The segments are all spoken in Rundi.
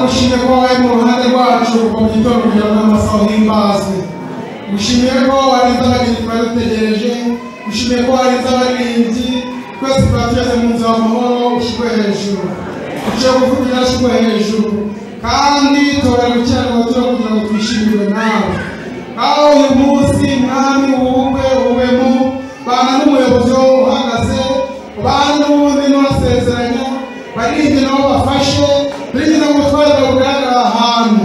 Ndagushimiye ko wabaye mu ruhande rwacu kuva mu gitondo kugera muri amasaha uhimbazwe. Gushimiye ko warinze abagenzi twari dutegereje, gushimiye ko warinze abaririmbyi, twese twari tugeze mu nzu y'amahoro ushyirwe hejuru. Uciye kuvugira ushyirwe hejuru. Kandi tora gukiranirwa turi kugira ngo twishimirwe nawe. Aho uyu munsi mwami ubukwe ubemo bana n'umuyobozi uhagaze, bana n'ubundi n'urasezeranya, baririmbyi nabo bafashe, baririmbyi nabo ubutware bugaragara ahantu.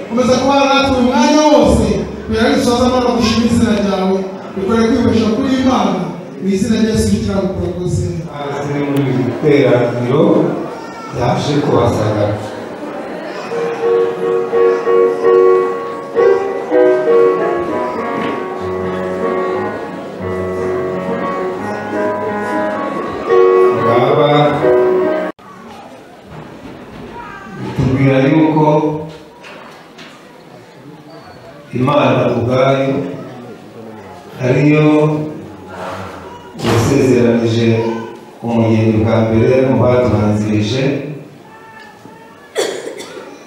Komeza kubana natwe uyu mwanya wose kugira ngo dusoze amahoro dushime izina ryawe, bikore kwibesha kuri Imana mu izina rya Yesu kugira ngo urakoze. Aze muri iri teraniro yaje kubasanga. Ngaba bitubwira yuko Imana ubwayo ariyo yasezeranije umugeni bwa mbere mu batubanzirije.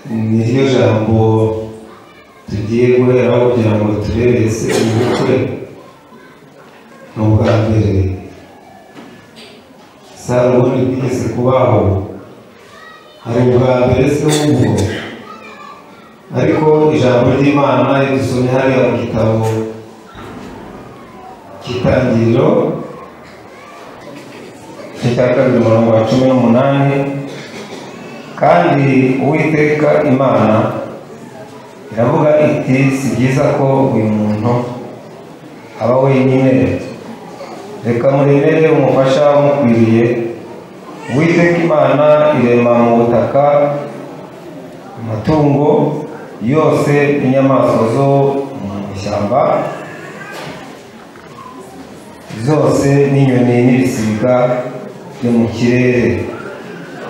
Niryo jambo tugiye guheraho kugira ngo turebe ese ubukwe ni ubwa mbere Salomoni bwigeze kubaho, hari ubwa mbere se w'ubwo. Ariko ijambo ry'Imana ridusomye hariya mu gitabo cy'Itangiriro igice cya 2 umurongo wa 18, kandi Uwiteka Imana iravuga iti si byiza ko uyu muntu aba wenyine, reka muremere umufasha umukwiriye. Uwiteka Imana irema mu butaka amatungo yose n'inyamaswa zo mu ishyamba zose n'inyoni n'ibisiga byo mu kirere,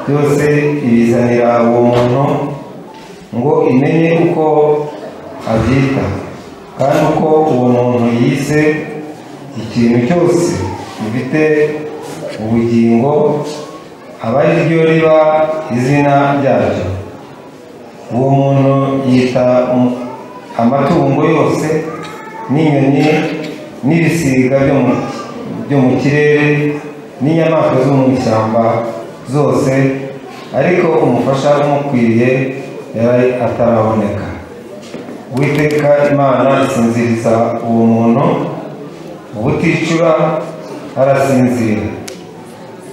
byose ibizanira uwo muntu ngo imenye uko abyita. Kandi uko uwo muntu yise ikintu cyose gifite ubugingo aba ari ryo riba izina ryacyo. Uwo muntu yita amatungo yose n'inyoni n'ibisiga byo mu kirere n'inyamaswa zo mu ishyamba zose, ariko umufasha umukwiriye yari ataraboneka. Uwiteka Imana isinziriza uwo muntu ubuticura arasinzira,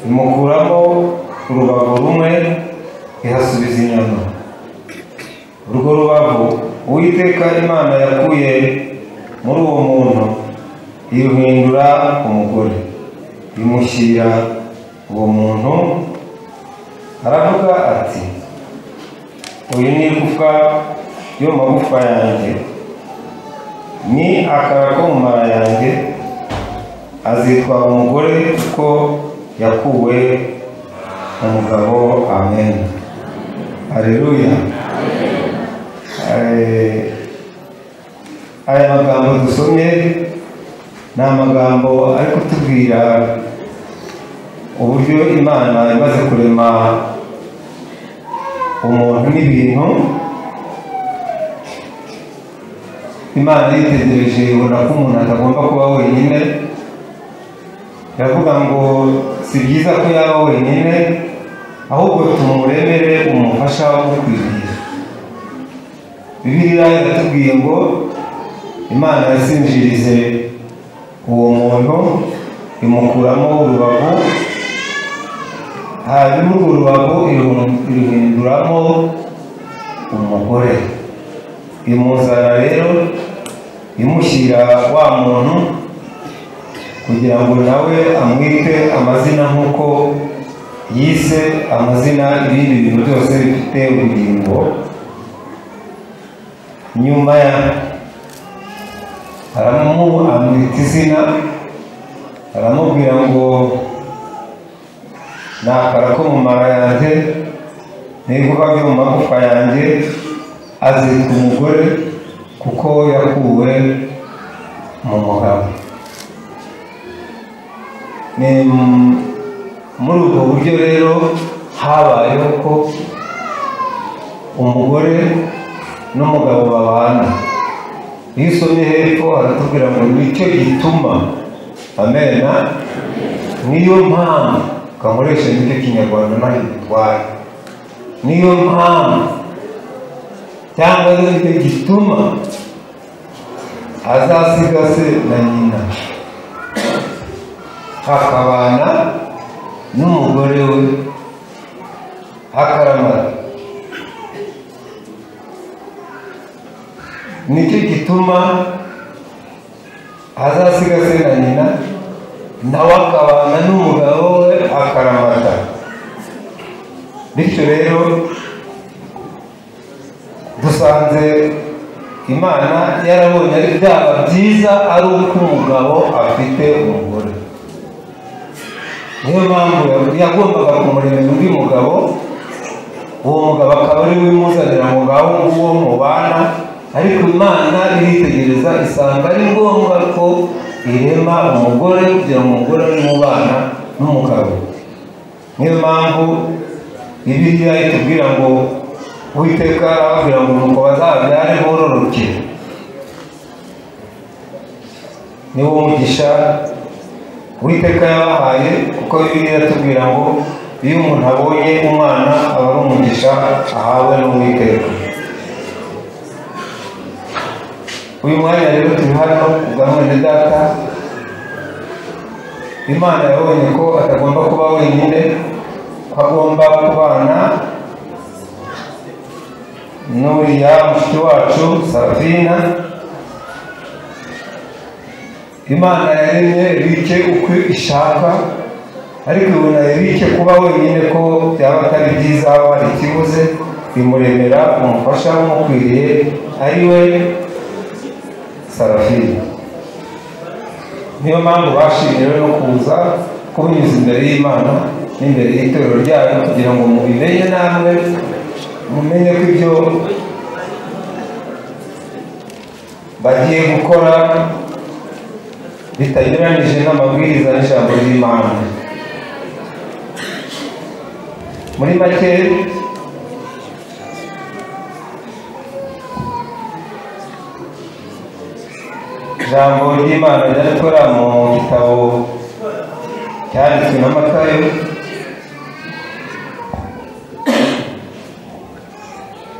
imukuramo urubavu rumwe ihasubiza inyama. Urwo rubavu Uwiteka Imana yakuye muri uwo muntu iruhindura umugore, imushyira uwo muntu. Aravuga ati uyu ni igufwa ryo mu magufa yanjye, ni akara ko mu mara yanjye, azitwa umugore kuko yakuwe mu mugabo. Amen. Haleluya. Aya magambo dusomye ni amagambo ari kutubwira uburyo Imana imaze kurema umuntu n'ibintu. Imana yitegereje ibona ko umuntu atagomba kuba wenyine, iravuga ngo si byiza ko yaba wenyine, ahubwo tumuremere umufasha umukwiriye. Bibiliya iratubwiye ngo Imana yasinjirize uwo muntu imukuramo urubavu, hanyuma urwo rubavu iruhinduramo umugore, imuzana rero imushyira wa muntu kugira ngo nawe amwite amazina nk'uko yise amazina ibindi bintu byose bifite ubugingo. Nyuma ya amwita izina, aramubwira ngo ni akara ko mu mara yanjye n'igufa ryo mu magufa yanjye, azitwa umugore kuko yakuwe mu mugabo. Ni muri ubwo buryo rero habayeho ko umugore n'umugabo babana. Iyo usomye hepfo haratubwira ngo nicyo gituma, amena, niyo mpamvu kankoresha nicyo kinyarwanda ntayo gitwaye, niyo mpamvu cyangwa nicyo gituma azasiga se na nyina akabana n'umugore we akaramata. Nicyo gituma azasiga se na nyina nawe akabana n'umugabo we akaramata. Bityo rero dusanze Imana yarabonye ari byaba byiza ari uko umugabo afite umugore. Niyo mpamvu yagombaga kumuremera undi mugabo, uwo mugabo akaba ari we umuzanira mugabo nguwo mubana. Ariko Imana iritegereza isanga ari ngombwa ko irema umugore kugira ngo umugore ari mubana n'umugabo. Niyo mpamvu Bibiliya itubwira ngo Uwiteka arababwira ngo nuko bazabyare bororoke. Niwo mugisha Uwiteka yabahaye, kuko Bibiliya iratubwira ngo iyo umuntu abonye umwana aba ari umugisha ahawe n'Uwiteka. Uyu mwanya rero turi hano kubwa mwene data. Imana yabonye ko atagomba kuba wenyine, ko agomba kubana n'uriya mushiki wacu Sarafina. Imana yaremye Erike uko ishaka, ariko ibona Erike kuba wenyine ko byaba atari byiza, haba hari ikibuze, imuremera umufasha umukwiriye ari we Sarafina. Niyo mpamvu bashimye rero no kuza kubinyuza imbere y'Imana n'imbere y'itorero ryayo, kugira ngo mubimenye namwe, mumenye ko ibyo bagiye gukora bitanyuranije n'amabwiriza n'ijambo ry'Imana. Muri make ijambo ry'Imana ryandikwa mu gitabo cyanditswe na Matayo,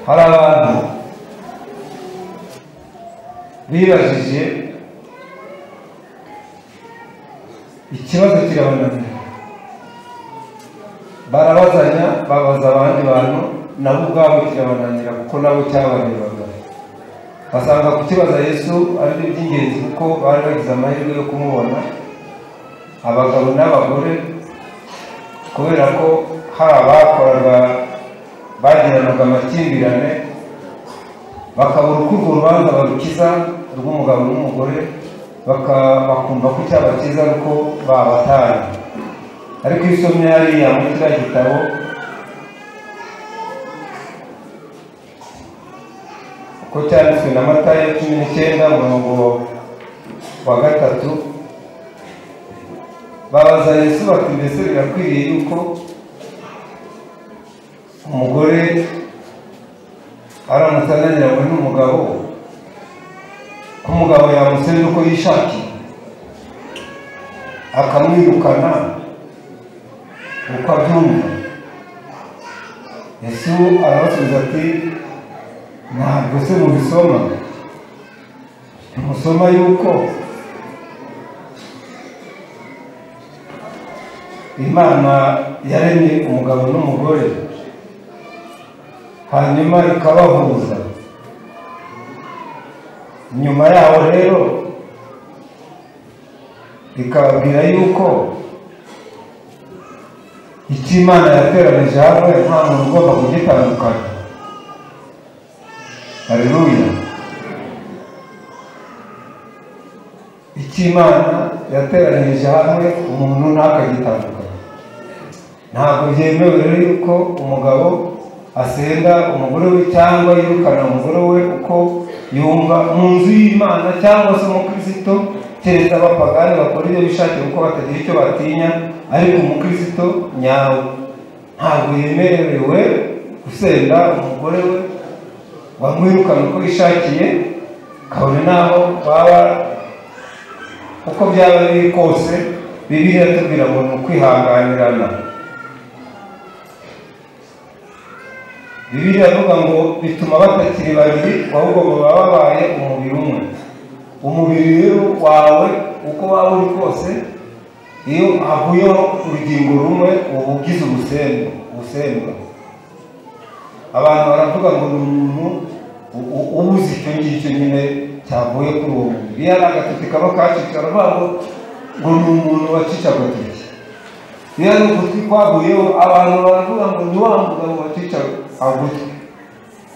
hari abantu bibajije ikibazo kirabananira, barabazanya, babaza abandi bantu, nabo ubwabo kirabananira kuko nabo cyabarebaga. Basanga kukibaza Yesu ari byo by'ingenzi kuko bari bagize amahirwe yo kumubona, abagabo n'abagore, kubera ko hari abakoraga bagiranaga amakimbirane bakabura uko urwo rubanza barukiza rw'umugabo n'umugore, bakumva ko icyabakiza ari uko babatanye. Ariko iyo usomye hariya muri kiriya gitabo uko cyanditswe na Matayo 19 umurongo wa 3, babaza Yesu bati mbese birakwiriye yuko umugore aramutse ananiranywe n'umugabo, ko umugabo yamusenda uko yishakiye akamwirukana uko abyumva? Yesu arabasubiza ati ntabwo se mubisoma? Ntimusoma yuko Imana yaremye umugabo n'umugore hanyuma ikabahuza, nyuma yaho rero ikababwira yuko icyo Imana yateranije hamwe nta muntu ugomba kugitandukanya. Haleluya! Icyo Imana yateranije hamwe umuntu ntakagitandukanya. Ntabwo byemewe rero yuko umugabo asenda umugore we cyangwa yirukana umugore we uko yumva mu nzu y'Imana cyangwa se umukristo, keretse abapagani bakora ibyo bishakiye kuko batagira icyo batinya, ariko umukristo nyawe ntabwo yemerewe gusenda umugore we wamwirukana uko yishakiye, kabone n'aho baba uko byaba biri kose. Bibiliya itubwira ngo ni ukwihanganirana. Bibiliya ivuga ngo bituma batakiri babiri ahubwo baba babaye umubiri umwe. Umubiri rero wawe uko waba uri kose, iyo havuyeho urugingo rumwe uba ugize ubusembwa. Abantu baravuga ngo ni umuntu ubuze icyo ngicyo nyine cyavuye kuri uwo mubiri. Iyo ari agatoki kaba kacitse baravuga ngo ni umuntu wacica agatoki. Iyo ari ugutwi kwavuyeho abantu baravuga ngo ni wa mugabo wacica agutwi.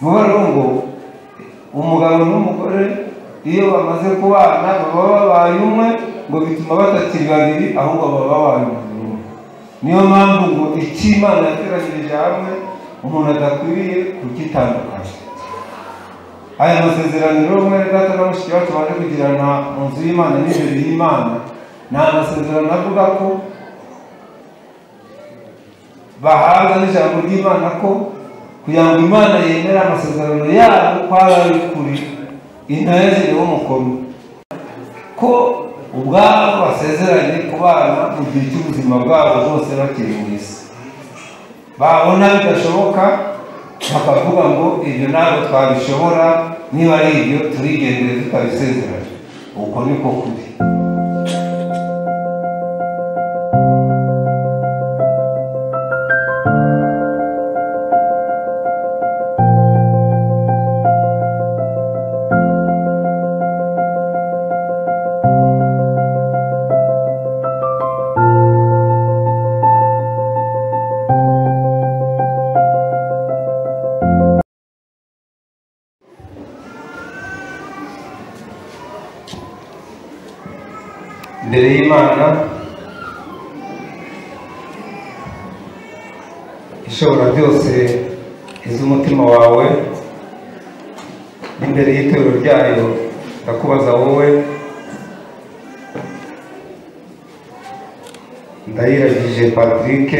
Ni rero ngo umugabo n'umugore iyo bamaze kubana baba babaye umwe, ngo bituma batakiri babiri ahubwo baba babaye umubiri umwe. Niyo mpamvu ngo icyo Imana yateranyirije hamwe umuntu adakwiriye kugitandukanya. Aya masezerano rero mwene data na mushiki wacu baje kugirana mu nzu y'Imana n'imbere y'Imana, ni amasezerano avuga ko bahabwa n'ijambo ry'Imana ko kugira ngo Imana yemere amasezerano yabo ko ari ay'ukuri, intayashyiriweho umukono, ko ubwabo basezeranye kubana mu gihe cy'ubuzima bwabo bwose bakiri mu isi. Babona bidashoboka bakavuga ngo ibyo ntabwo twabishobora, niba ari ibyo turigendere tutabisezeranye. Uko niko kuri. Imbere y'Imana ishobora byose iz'umutima wawe, n'imbere y'itorero ryayo ndakubaza wowe Ndayiragije Patrick,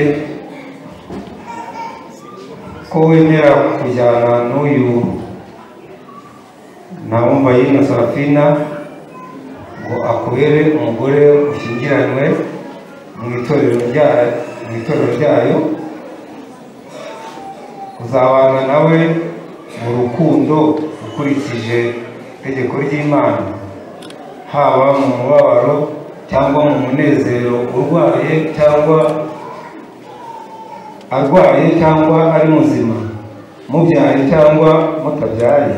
ko wemera kujyana n'uyu Ntawumvayino Sarafina ngo akubere umugore ushyingiranywe mu itorero ryayo, uzabana nawe mu rukundo ukurikije itegeko ry'Imana, haba mu mubabaro cyangwa mu munezero, urwaye cyangwa arwaye cyangwa ari muzima, mubyaye cyangwa mutabyaye,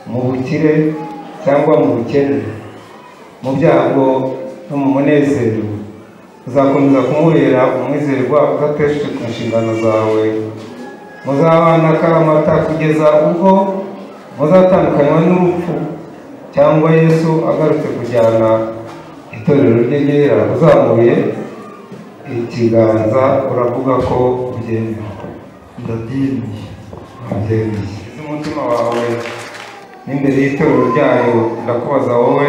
mu bukire cyangwa mu bukene, mu byago no mu munezero. Uzakomeza kumubera umwizerwa udateshwe ku nshingano zawe. Muzabana akaramata kugeza ubwo muzatandukanywa n'urupfu cyangwa Yesu agarutse kujyana itorero rye ryera. Uzamuye ikiganza uravuga ko ubyemera. Ndabyemeye. Ndabyemeye. Umutima wawe n'imbere y'itorero ryayo ndakubaza wowe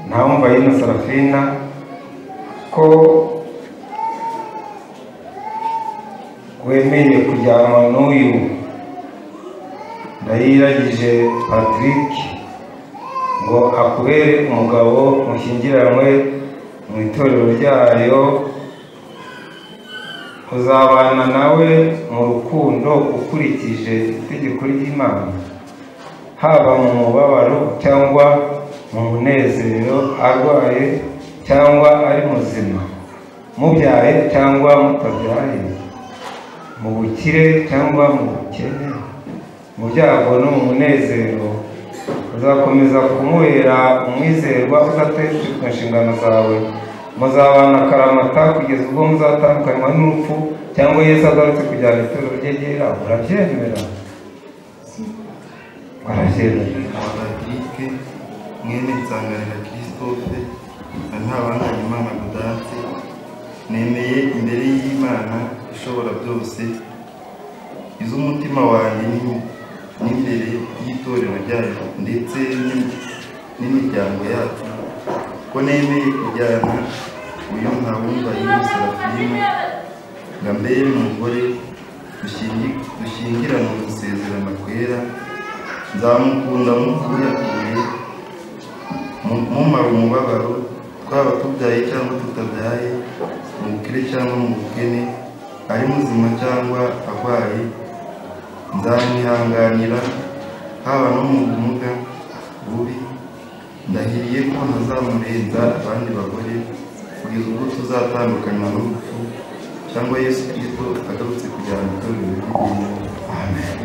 Ntawumvayino Sarafina, ko wemeye kujyanwa n'uyu Ndayiragije Patrick ngo akubere umugabo mushyingiranywe mu itorero ryayo, uzabana nawe mu rukundo ukurikije itegeko ry'Imana, haba mu mubabaro cyangwa mu munezero, arwaye cyangwa ari muzima, mubyaye cyangwa mutabyaye, mu bukire cyangwa mu bukene, mu byago no mu munezero. Uzakomeza kumubera umwizerwa udateshwe ku nshingano zawe. Muzabana akaramata kugeza ubwo muzatandukanywa n'urupfu cyangwa Yesu agarutse kujyana itorero rye ryera. Urabyemera? Urabyemera. Patrick mwene Nsanganira Christophe na Ntabanganyimana Gaudence, nemeye imbere y'Imana ishobora byose iz'umutima wanjye n'imbere y'itorero ryayo ndetse n'imiryango yacu, ko nemeye kujyana uyu Ntawumvayino Sarafina ngo ambere umugore Dushyingirana gusezerana kwera, nzamukunda mukuyakuye mumara umubabaro, twaba tubyaye cyangwa tutabyaye, mu bukire cyangwa mu bukene, ari muzima cyangwa arwaye, nzamwihanganira haba no mu bumuga bubi. Ndahiriye ko ntazamurenza abandi bagore kugeza ubwo tuzatandukanywa n'urupfu cyangwa Yesu Kristo agarutse kujyana itorero ry'Imana. Amen.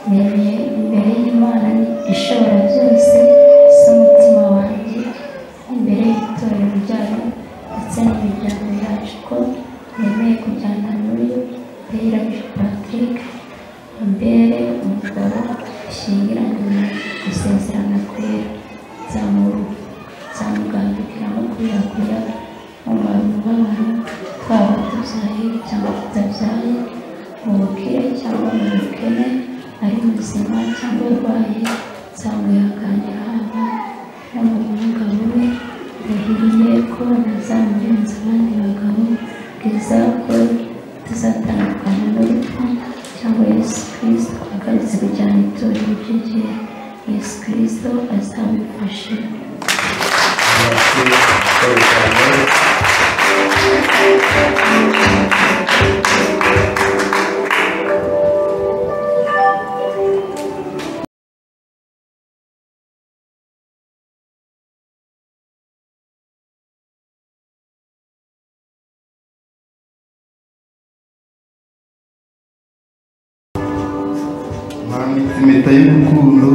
Nemeye imbere y'Imana ishobora byose si umutima wanjye, imbere y'itorero ryayo ndetse n'imiryango yacu, ko nemeye kujyana n'uyu Ndayiragije Patrick ambere umugabo dushyingiranywe gusezerana kwera, nzamugandukira no kuyakuya mumara umubabaro, twaba tubyaye cyangwa tutabyaye, mu bukire cyangwa mu bukene, ari muzima cyangwa arwaye, nzamwihanganira haba no mu bumuga bubi. Ndahiriye ko ntazamurenza abandi bagabo kugeza ko tuzatandukana n'urupfu cyangwa Yesu Kristo agarutse kujyana itorero ry'igihe. Yesu Kristo azabifashe. Mwambitse impeta y'urukundo,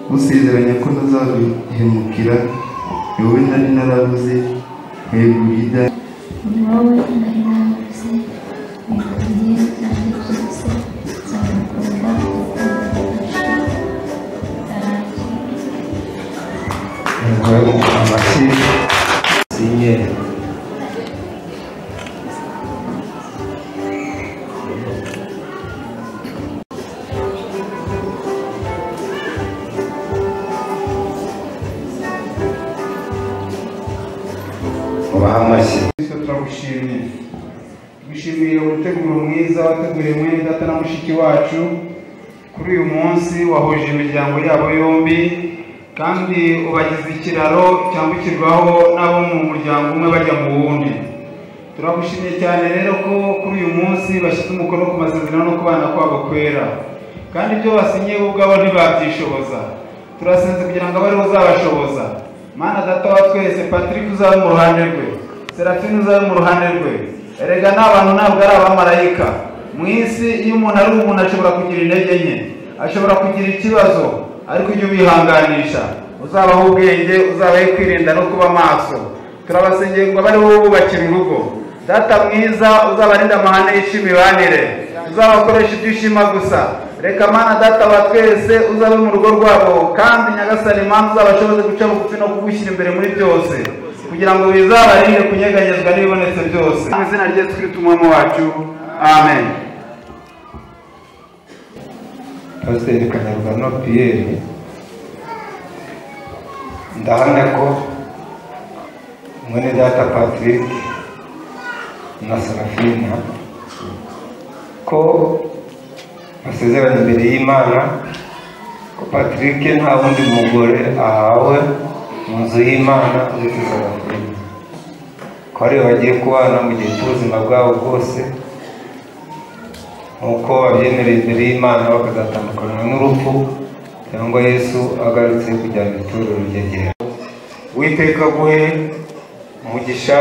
gusezeranya ko ntazabihemukira, ni wowe nari narabuze, nkweguriye ibyanjye. Ni wowe nari narabuze, nkweguriye ibyanjye byose, nzagukunda urukundo rudashira rutarangira. Amashyi sinye. Turagushimye, tugushimiye umuteguro mwiza wateguriye mwene data na mushiki wacu kuri uyu munsi wahuje imiryango yabo yombi, kandi ubagize ikiraro cyambukirwaho n'abo mu muryango umwe bajya mu wundi. Turagushimye cyane rero ko kuri uyu munsi bashyize umukono ku masezerano no kubana kwabo kwera, kandi ibyo basinye bo ubwabo ntibabyishoboza. Turasenze kugira ngo abe aribo uzabashoboza. Mana data wa twese, Patrick uzabe mu ruhande rwe, Serafine uzabe mu ruhande rwe. Erega n'abantu ntabwo ari abamarayika. Mu isi iyo umuntu ari umuntu ashobora kugira intege nke, ashobora kugira ikibazo, ariko ujye ubihanganisha, uzabaho ubwenge, uzabahe kwirinda no kuba maso. Turabasengeye ngo abe ari wowe wubakira urugo. Data mwiza, uzabarinda amahane y'ishimibanire, uzabakoresha ibyo ushima gusa. Reka Mana data wa twese uzabe mu rugo rwabo, kandi Nyagasani Mana uzabashoboze guca bugufi no kugushyira imbere muri byose, kugira ngo bizabarinde kunyeganyezwa n'ibibonetse byose. Mu izina rya Yesu Kristo Umwami wacu, amen. Pasiteri Kanyarugano Pierre, ndahamya ko mwene data Patrick na Serafina ko basezeranye imbere y'Imana ko Patrick nta wundi mugore ahawe mu nzu y'Imana uretse Serafina, ko ariwe bagiye kubana mu gihe cy'ubuzima bwabo bwose nk'uko babyemereye imbere y'Imana, bakazatandukanywa n'urupfu cyangwa Yesu agarutse kujyana itorero ryegera. Uwiteka aguhe umugisha,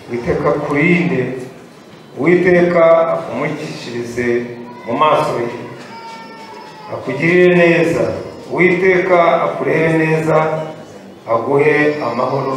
Uwiteka akurinde, Uwiteka akumurikishirize mu maso ye, akugirire neza, Uwiteka akurebe neza, aguhe amahoro.